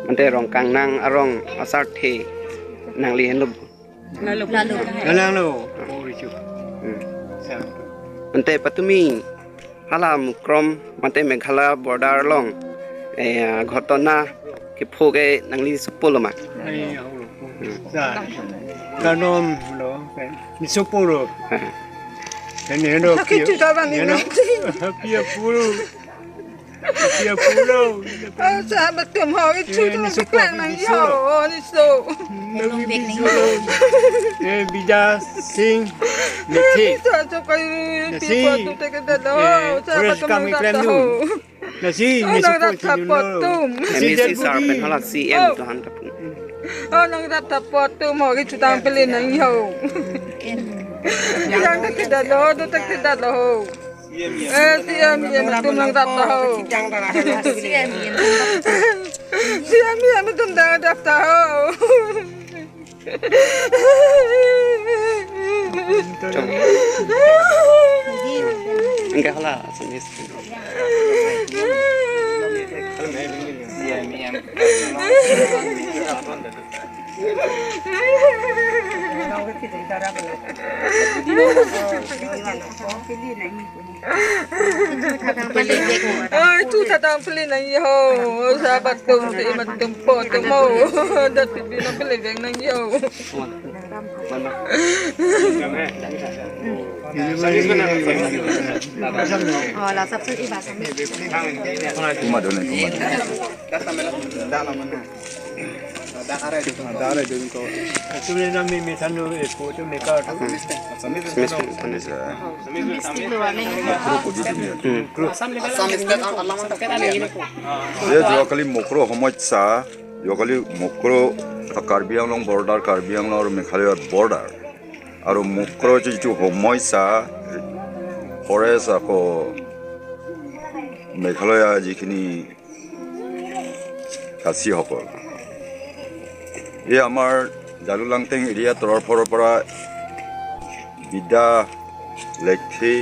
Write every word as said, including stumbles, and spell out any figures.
Mate Rongkangnang arong asarthe nangli henlo. Lalu. Lalu. Lalu. Oh, itu. Hmm. Sa. Mate patumi hala Mukrom mate Meghalaya border along, eh, ghotona kepho ke nangli sopolo ma? Ai, ya, oh, oh. Sa. Kanom lo, kan. Ni sopolo. Ha. Kan ni heno. Sakit ki-, juga bang ni heno. Nanti. Kia pulu. Kia pulu. Oh, sahabat tum ho, itu. Eh, tu ni sopolo, keklang nang ni yo, sopolo. Oh, ni so. Nang ni sopolo. Eh, Bija Singh, ni Nasi. Bisa so kayu, Nasi. Pi ko tu teke dado. Eh, sahabat forest tum kami nang klan dado. Nasi, oh, ni nang sopolo rap si sapot dun lo. Tum. Nasi M A C jadi sir budi. Pen hala C M, oh, tu han tapung. Oh, nang rap sapot tum ho, kichu tang pele nang yo. Yang tak tidak lo, tu tak tidak lo. Eh, C M, C M, tum nang rap ho. C M, C M, tum nang rap ho. Enggak lah, Assamese. Ai, tu tadang pele nang yo, sahabat tum, teman tum, po tum mo, dat pipi nang pele nang yo. Oh, la sab se iba sab. Kuma dun, kuma dun. Tumne nami methanu epo tu meka tu. Assamese, Assamese. Mukro ko di dunia. Hmm. Assam state ang alam ang. Ye jo kali Mukro homojsa, jo kali Mukro Karbi Anglong border, Karbi Anglong aru Meghalaya border. Aru Mukro jitu homojsa forest ako Meghalaya jikhini Khasi সকল। এই আমাৰ জালুকবাৰী area তৰফৰ পৰা বিদ্যা লেখি